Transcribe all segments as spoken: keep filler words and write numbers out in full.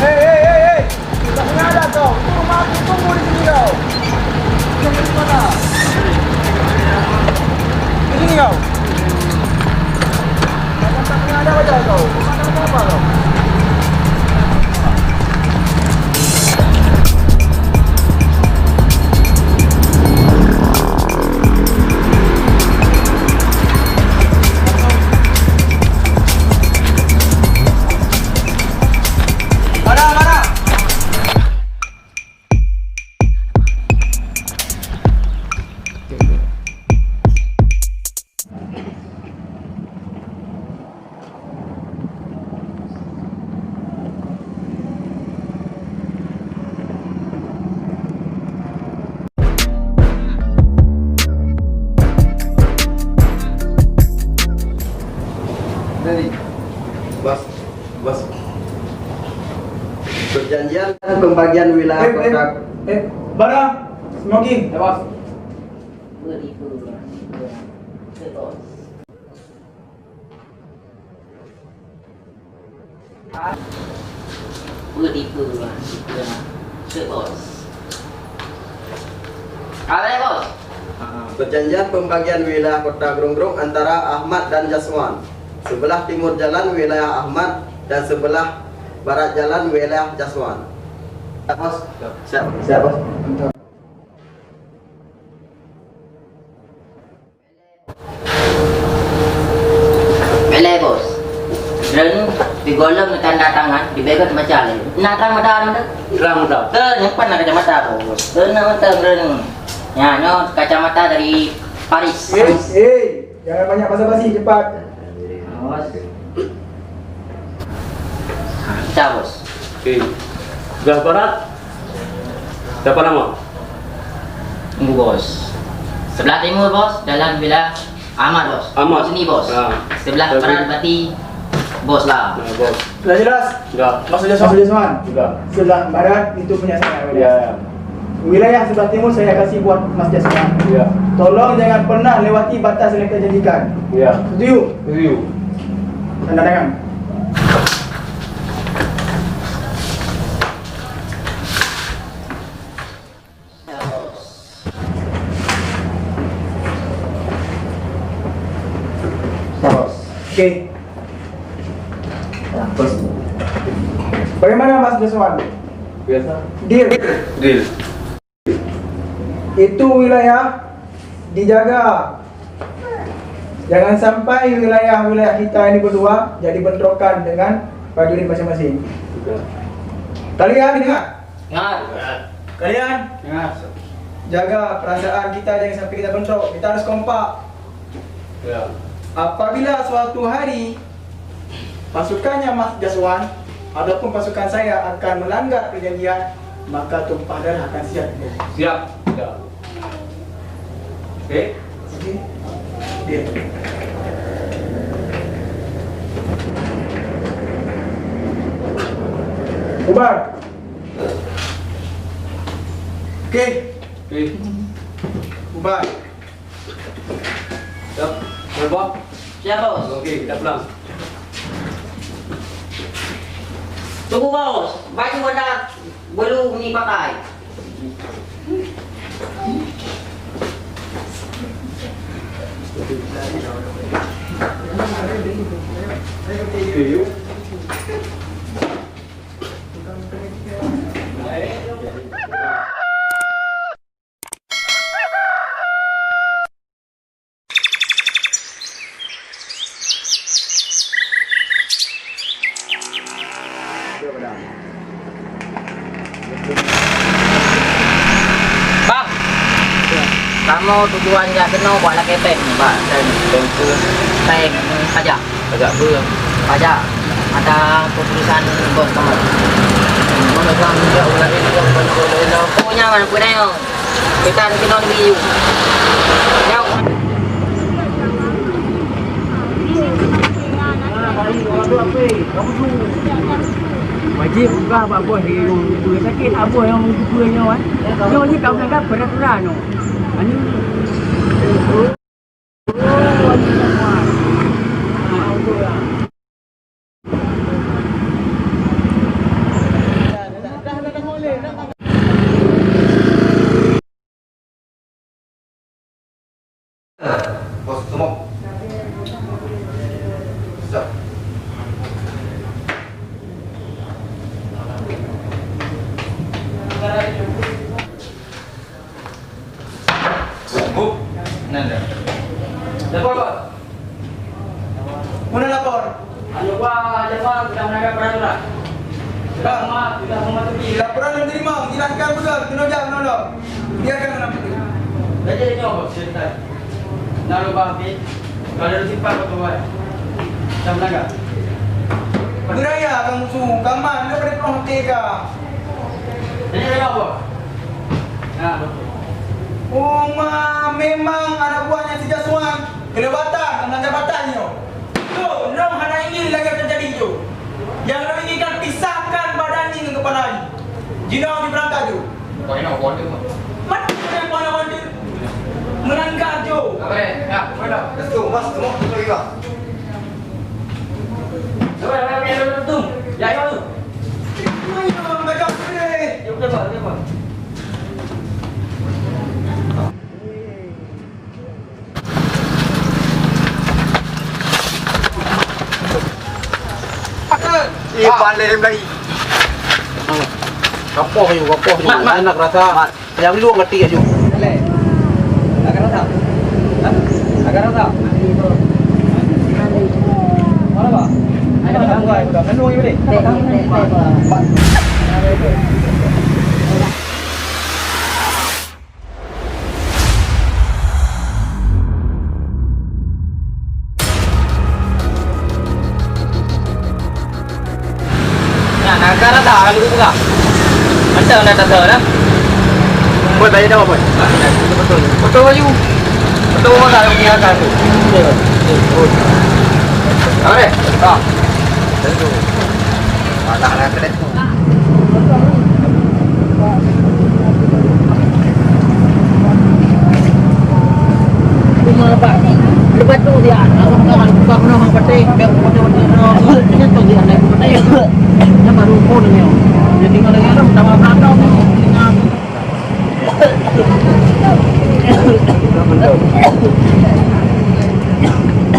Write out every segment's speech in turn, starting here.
Hei, hei, hei, hei! Dak ingat dah kau? Itu rumah aku, tunggu di sini kau. Di sini kau. Macam tak pernah ada wajah kau. Kau nak apa kau? Barang, barang! Dari. Bos, bos. Perjanjian pembagian wilayah Eh, eh, kota. Eh, barang, smoking. Ya, bos. Peue tipe, Bos? Tipe, Bos. Alai, Bos. Perjanjian pembagian wilayah Kota Grong-Grong antara Ahmad dan Jaswan. Sebelah timur jalan wilayah Ahmad dan sebelah barat jalan wilayah Jaswan. Siap, Bos. Siap. Siap, Bos. Belai, Bos. Droeneuh di gohlom neutanda tangan, di background baca lé. Na trang mata droeneuh? Trang mata. Keu nyimpan na kacamata, Bos. Keu na mata droeneuh. Nyan, nyoe kacamata dari Paris. Hei, hei, jangan banyak basa-basi, cepat. Bos. Pecah, Bos. Oke. Sebelah barat, siapa nama? Tunggu, Bos. Sebelah timur, Bos, dalam villa Ahmad, Bos. Ahmad. Sini, Bos. Ha. Sebelah barat berarti Bos lah. Ya, Bos. Sudah jelas? Sudah. Mas Jaswan. Mas Jaswan. Sudah. Sebelah barat itu punya saya. Ya, ya. Wilayah sebelah timur saya kasih buat Mas Jaswan. Ya. Tolong jangan pernah lewati batas yang kita janjikan. Ya. Setuju? Setuju. Tanda tangan. Oke. Bagaimana, Mas Jaswan? Biasa. Deal. Deal. Itu wilayah dijaga. Jangan sampai wilayah-wilayah kita ini berdua jadi bentrokan dengan prajurit masing-masing. Sudah. Kalian dengar? Dengar. Kalian? Dengar. Jaga perasaan kita, jangan sampai kita bentrok. Kita harus kompak. Ya. Apabila suatu hari pasukannya Mas Jaswan ataupun pasukan saya akan melanggar perjanjian, maka tumpah darah akan siap terjadi. Siap. Siap. Oke. Oke. Deal. Bubar. Oke. Oke. Bubar. Siap. Siap, Bos. Siap, Bos. Oke, kita pulang. Tunggu, Bos. Baju anda belum dipakai. Oke, yuk. Bang, Bang, Mau tujuan jak keunoe buat lakèe péng, Pak. Péng, péng keu? Péng pajak. Pajak peue? Pajak. Ada keputusan bos kamoe. Mana kan jak ulah elok, banyak ulah elok. Pokoknya mana pun ayo. Kita di sini lebih. Ya. Wajéb peugah bak bos nyang sakét, bak bos nyang peue nyoe, eh. Nyoe jih ka meulanggar peuraturan nyoe. Ani. Bos, semua. Siap. Bu, nan dah. Lapor, Pak. Meunan lapor? Anu, Pak, Jamal sudah melanggar peraturan. Sudah, Pak, sudah memasuki. Laporan dah terima, jelaskan betul, kena jam nolong. Biarkan orang itu. Jadi, ini apa cerita? Nak ubah habis. Kalau ada simpang, betul, Pak. Sudah melanggar. Beraya kamu su, kaman, nak pada penuh hati kah? Jadi, ada apa? Nah, betul. Oh, ma, memang anak buahnya si Jaswan. Kelewatan, tentang jabatan nyoe. Nyoe, lôn hana ingin lagèe teujadi nyoe. Nyang lôn inginkan pisahkan badan jih ngon keupala jih. Jinoe jibeurangkat jih. Mat, bukan bukan bukan. Melanggar jih. Apa dia? Ya, mana? Restu, Mas, tengok, tengok juga. Coba, coba, coba, coba, tu. Ya, ya, tu. Ayo, baca apa ni? Ya, betul, Pak, betul, Pak. Eh, pandai dia berlari. Gapoh aju, gapoh aju. Mat, mat. Anak rasa. Mat. Yang luang kati aju. Agak rasa. Hah? Agak rasa. Mana, Pak? Ada gangguan. Kandung ni boleh? Mat. Nah, nah, ka rasa lalu buka. Mantap dah rasa dah. Boy, bayar dah, Boy. Betul, betul. Betul, Bayu. Betul, Boy, tak ada punya akan tu. Betul. Apa dia? Tak. Betul. Malah nak kena Cuma lepas, lepas tu dia, abang kawan, bukan pernah orang petik, biar putih-putih orang, dia tu dia naik petik. Dia baru pun dia. Dia tinggal lagi ada, tambah berantem ni.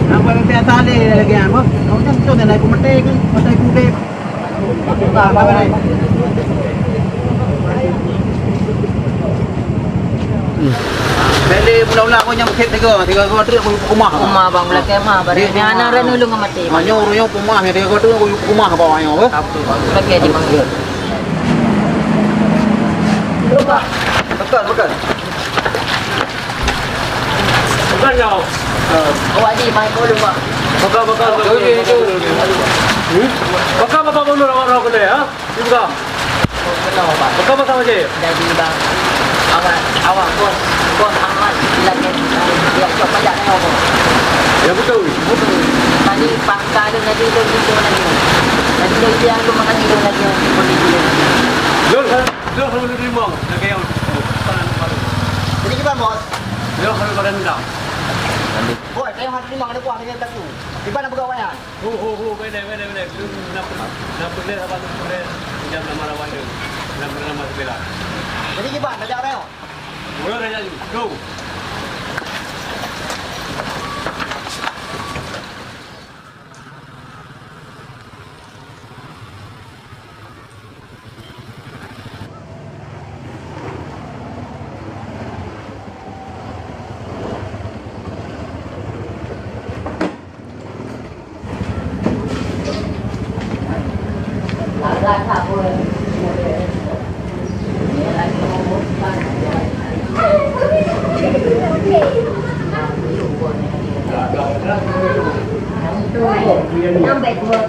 Apa yang biasa ni lagi apa? Kau kan tu dia naik petik, petik putih. Bèk lé mula-mula kau nyang khép tiga, tiga kau trép kau peukeumah. Peukeumah, bang, beulakèe mah, barang nyan aneuk ureueng nyoe ka maté. Ha, nyoe ureueng nyoe peukeumah, tiga kau trép kau peukeumah bang nyoe, apa? Beulakèe di bang. Bekas, bekas. Bukan kau. Awak ni main bola, bang. Bekas, bekas, bekas. Bekas, bekas, bekas, bekas, bekas, bekas, bekas, Buka. Buka pasang aja. Jadi, bang, awak, awak bos, bos Ahmad lagi, dia cok pajak dengan bos. Ya, betul. Betul. Tadi pangka dia jadi dia gitu lagi. Jadi dia dia lu makan dia lagi. Lu, lu, lu terima. Lagi yang. Jadi gimana, bos? Lu kalau pada minta. Bos, saya harus terima ada kuah dengan batu. Gimana pegawainya? Ho, ho, ho, bèk lé, bèk lé, bèk lé. Lôn na peureulèe, na peureulèe haba lôn peureulèe jam lama lawan lôn. Na peureulèe lama seubela. Jadi kiban, tajak raya? Uroe raya jih. Go.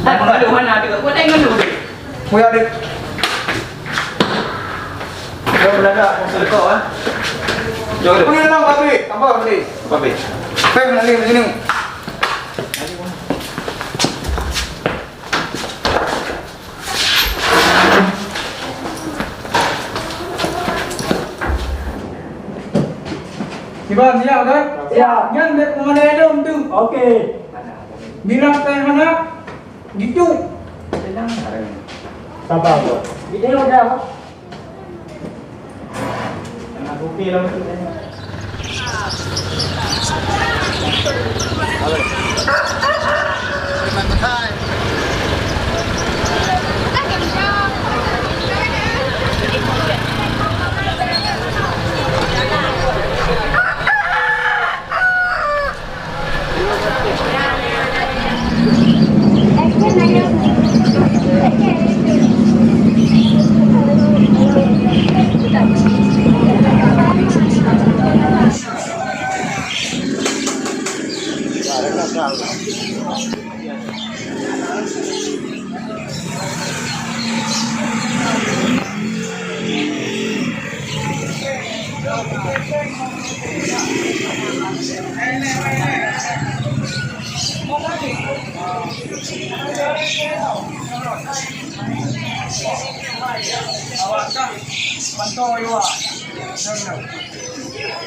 Hai, pengadu mana tu? Kau tengok tu. Muya dek. Jom belajar, kau sedekah, eh. Jom tu. Pergi dalam pabrik, tambah beli. Pabrik. Peng lagi sini. Iban, siap kan? Siap. Nyan bèk peumalèe lom tu. Okey. Bilang saya mana? Gitu. Tenang. Sabar, Bos. Gitu udah, Bos. Tengah kopi lah, Bos.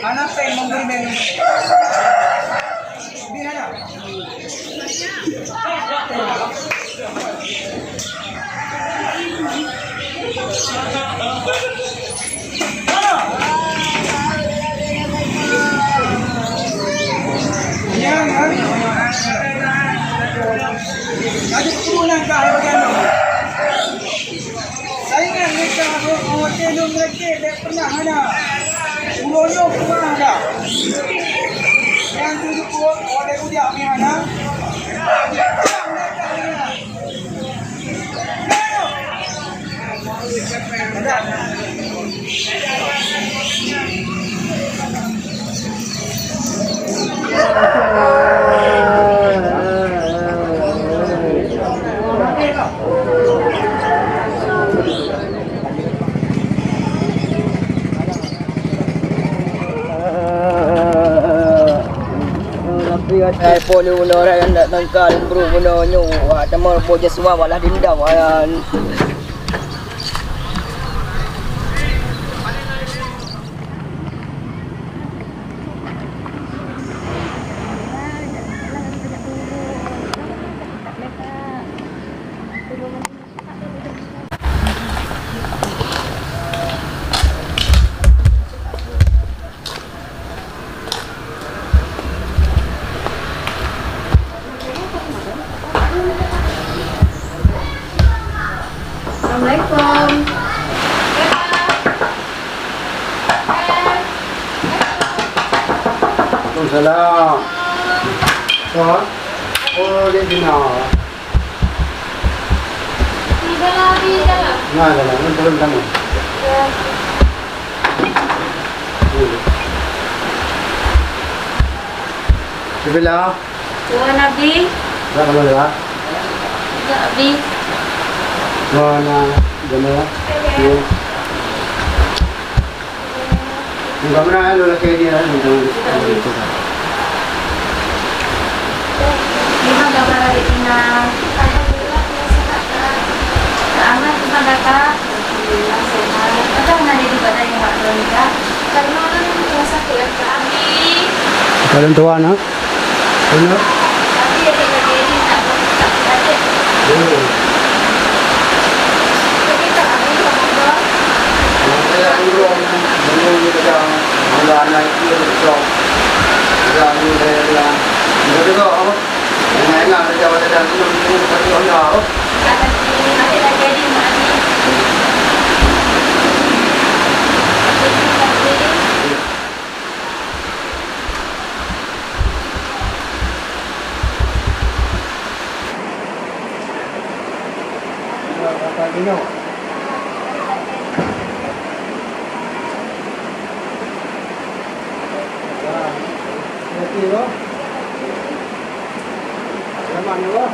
Hana péng memberi beng. Beri hana. Saingan mereka, watèe lôn meureuké bèk pernah hana. Uroe nyoe keumah dah. Nyang teujeuet watèe ujak meuhana. Tapi ada pun orang yang nak tangkal buruk guna nyoe, wah, temal boh jeswa walah dendam, wah. Assalamualaikum. Waalaikumsalam. Tuan? Oh, dia Dina. Nah, dalam, dalam, dalam. Sebelah. Tuan Abi. Tak, tak, tak. Tak, Abi. Tuan, ah, jana. Ya. Bukan mana, eh, lelaki dia, eh, macam mana? Gimana kabar adik Tina? Alhamdulillah, sehat, Kak. Kak Ahmad, gimana, Kak? Alhamdulillah, sehat. Kakak pernah jadi badan yang Kak Veronica? Karena orang yang merasa kuliah Kak Abi. Kalian tua, nak? Benar? Tapi adik lagi ini nak buat tak adik. Hmm. Tapi Kak Abi, apa khabar? Saya belum, belum kerja. Mula anak itu besok. Kerja ni saya bilang. Betul tak, apa? Ingat-ingat kerja pada dah belum, belum satu Honda, apa? Kak Abi, adik lagi ini, Mak Abi. Selamat ya, Bos.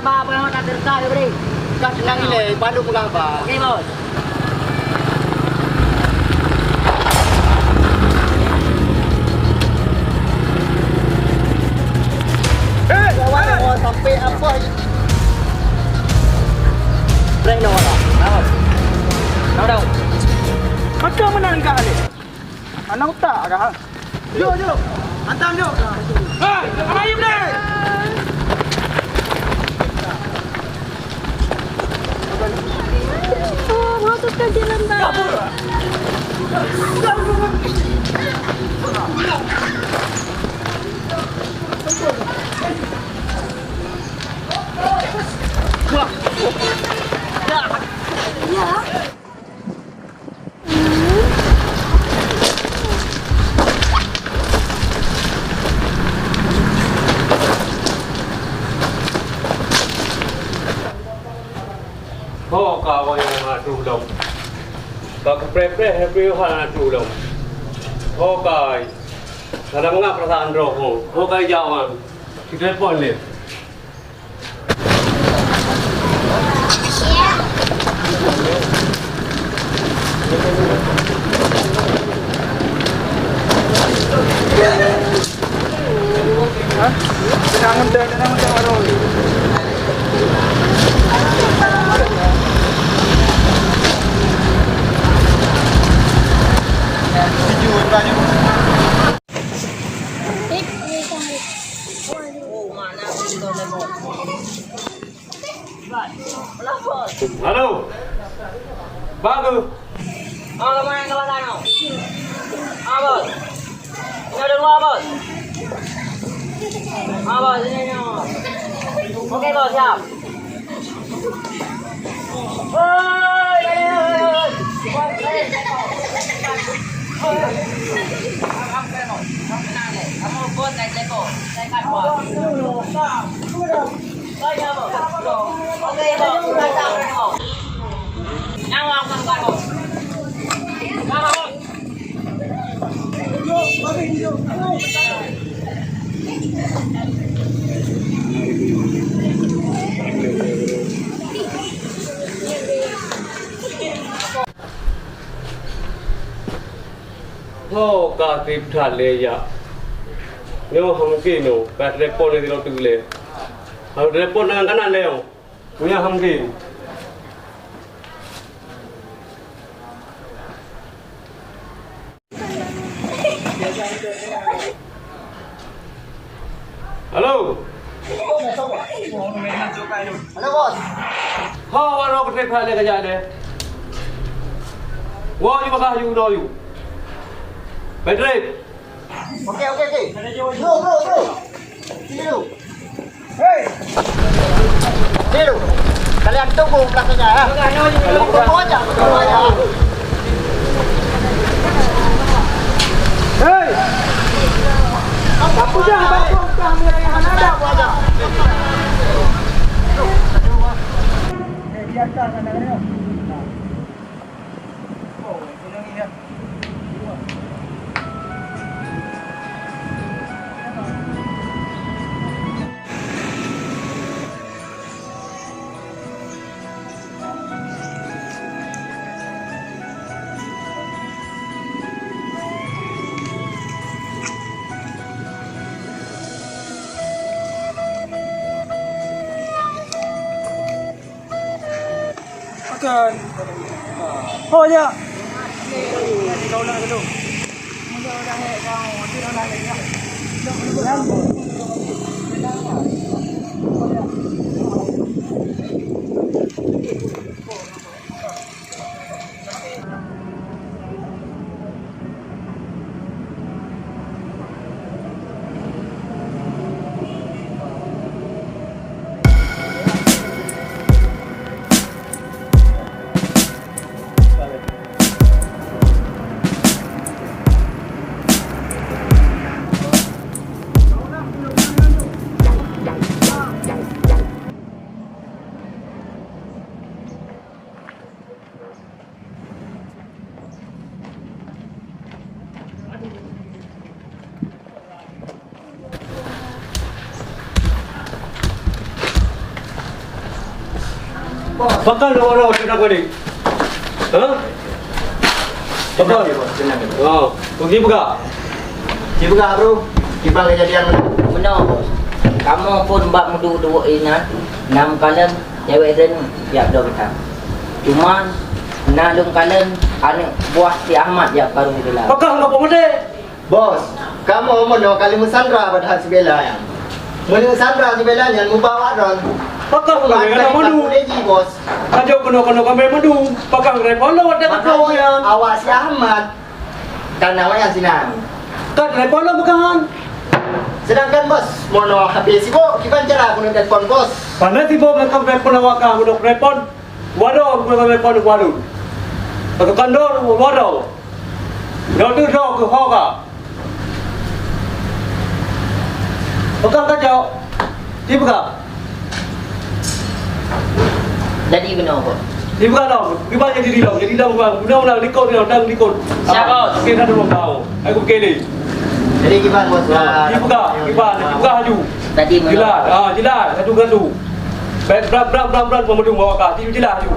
haba peungawa tak teuka, bri. Ka seunang ilée, baru peugah haba. Oke, Bos. Hei, kawan, kawan, sampai apa? Breh nyoe lah. Tahu. Tahu, tahu. Maka menang kah ni? Anak utak kah? Jom, jom. Hantam, jom. Hei, apa ni, Breh? Oh, masukkan jalan, Bang. Ya. Ho ka awai nyang hana tulông. Ka kupreh-preh, tapi hana tulông. Ho ka, hana mangat peurasaan droe ho. Ho ka ijaweueb. Sitelepon lé. Halo. Bagus. Ah, lama yang kawasan tu. Ah, bos. Ini ada dua, bos. Ah, bos, ini, ini, bos. Oke, bos, siap. Woi, woi, woi, woi. Kamu bos naik level. Saya kan, bos. Ho ka treb that lé jak. Nyoe hana mungken nyoe, ka telepon lé sidroe teuk lé. Hana telepon tangan kanan lé nyoe. Nyoe hana mungken. Halo. Halo, bos. Ho, waro Patrick, hai lé kajak deh. Wo, yu bagah yu do yu. Patrick. Oke, oke, oke. Bro, bro, bro. Sini dulu. Hei. Sini dulu. Kalian tunggu belakangnya, ya. Tunggu aja, tunggu aja. Hei. Apa dah, apa dah, apa dah, apa dah. Eh, biarkan anak-anak. Kan. Oh, ya. Pakon ro-ro teuka tadi? Ha? Pakon? Tenang, Bos, tenang, Bos. Oh, pergi peugah. Pergi peugah, Bro. Kiban kejadian mana? Meunoe, Bos. Kamoe phon bak meuduek-duek inan, nam kalon cewek Zaini jak bloe gata. Cuma na lôn kalon aneuk buah si Ahmad jak paru gula. Pakon kau pemuda? Bos, kamoe meunoe ka lheueh meusandra padahai si Bella nyan. Meunyoe sandra si Bella nyan muba awak droen. Pakon kau Pakon kena madu? Takut lé jih, Bos. Ajo keunoe-keunoe kambing madu. Pakon repot lom watèe Makanya keunoe nyan. Awak si Ahmad. Karena awak nyan sinan. Kan repot lom bukan? Sedangkan, Bos, meunoe habéh sibuk, kiban cara keuneuk telepon, Bos? Pandai sibuk ngon telepon awak ka, keuneuk telepon. Wadoe, keuneuk telepon wadoe. Atau kandor, wadoe. Droe teuh droe keu ho ka. Peugah ka jaweueb. Di peugah. Jadi bunoe, Bos. Di peugah lom. Kiban jadi di lom. Jadi lom, Bos. Bunoe ulang likot, ulang likot. Siap, Bos. Oke, dah dulu, Bos. Aku oke ni. Jadi kiban, Bos. Di peugah, kiban. Di peugah laju. Tadi menurut Jelas, ah, jelas. Satu-satu. Brat, brat, brat, brat, brat, pemadum bawah kah. Ti jelas tu.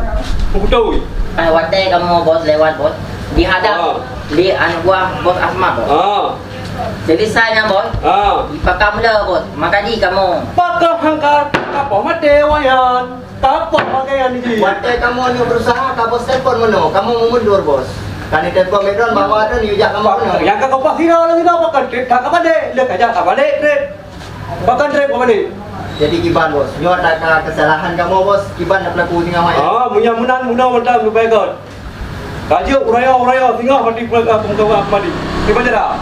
Beutôi. Kan watèe kamoe bos lewat, bos, dihadap lé aneuk buah bos Asma, bos. Ah. Jadi sa nyan, bos. Ah. Dipakam le, bos. Maka di kamoe. Pakam hangka, kapoh maté wayan. Kapoh pakaian jih. Watèe kamoe nyoe berusaha ka bos telepon meunoe, kamoe memundur, bos. Kani telepon Medon bahwa ada nyoe jak kamoe meunoe. Nyang ka kapoh sira lagi dah, pakon trip ka ka balek, le ka jak ka balek trip. Pakon trép ka balek. Jadi kiban, bos. Nyoe ata ka kesalahan kamoe, bos. Kiban dah pelaku singoh hai. Ah, meunyo meunan, meunan mantap leubeh göt. Ka jeuet uroe-uroe singoh mati pula ka peungkawa mati. Kiban cara?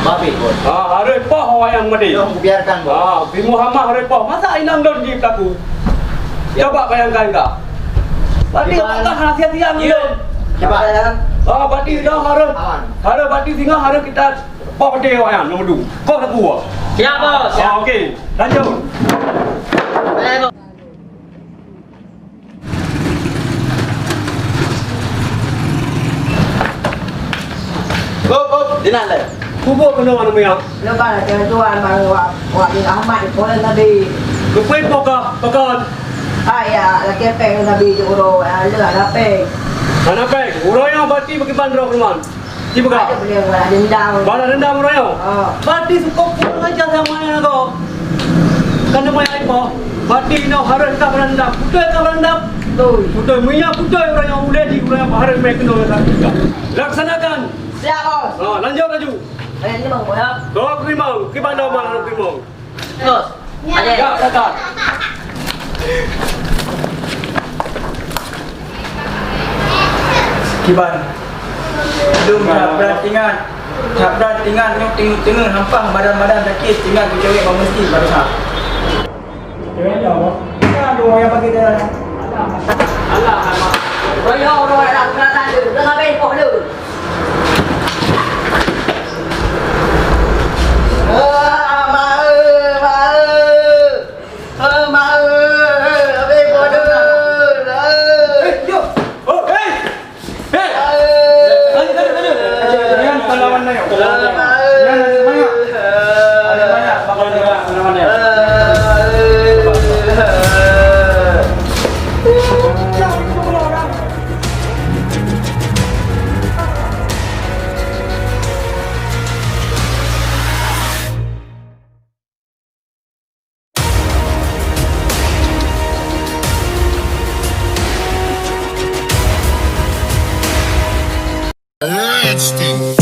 Babe, bos. Ah, harus poh awak nyang mati. Nyoe kubiarkan, bos. Ah, si Muhammad harus poh. Masa inong don jih pelaku? Ya. Coba bayangkan ka. Berarti kiban. Apakah rahsia siang ni? Kiban. Ah, berarti dah harus, aman. Harus berarti singoh harus kita Poh deh awak nyan, nombor dua. Kau tak kuat. Siap, bos. Ah, okey. Lanjut. Boleh, bos. Hop, hop. Di na le? Kubur kena mana, Mia? Lepas lah, jangan tuan, bang, wak, wak bin Ahmad, di Polan tadi. Kepui poka, pekan. Ah, ya, lagi peng tadi, juru, ah, le, ada peng. Mana peng? Uroe nyoe berarti bagi bandar, Firman. Ci peugah. Ada beliau balas dendam. Balas dendam uroe nyoe? Ah. Berarti sukôb kurang ajar sama nyan kau. Kan nama yang ipoh. Berarti inoe harus ka balas dendam. Beutôi ka balas dendam? Beutôi. Beutôi. Meunyo beutôi uroe nyoe ulèe di uroe nyoe harus mé keunoe ka. Laksanakan. Siap, bos. Ha, lanjut laju. Eh, ini bang, ya. Kau terima. Kiban dah bang, terima. Bos. Ada. Ya, Kakak. Kiban. Dum that brat ingat. That brat ingat nyoe teungeut-teungeut hampah madan-madan sakét ingat keucewek bak meuseujid baroesa. Cewek nyoe, Bos. Kan dua yang pakai darah. Alah, alah. Royong, royong, anak keulatan tu. Dah sampai poh tu. Ah, mak, eh, mak, eh. Ah, mak, eh, eh, habis poh tu. Eh, yo. Oh, eh. Hei! Lanjut, lanjut, lanjut. Nyan pahlawan nyoe. Nyan aneuk manyak. Aneuk manyak, bakal pahlawan nyoe. Let's do.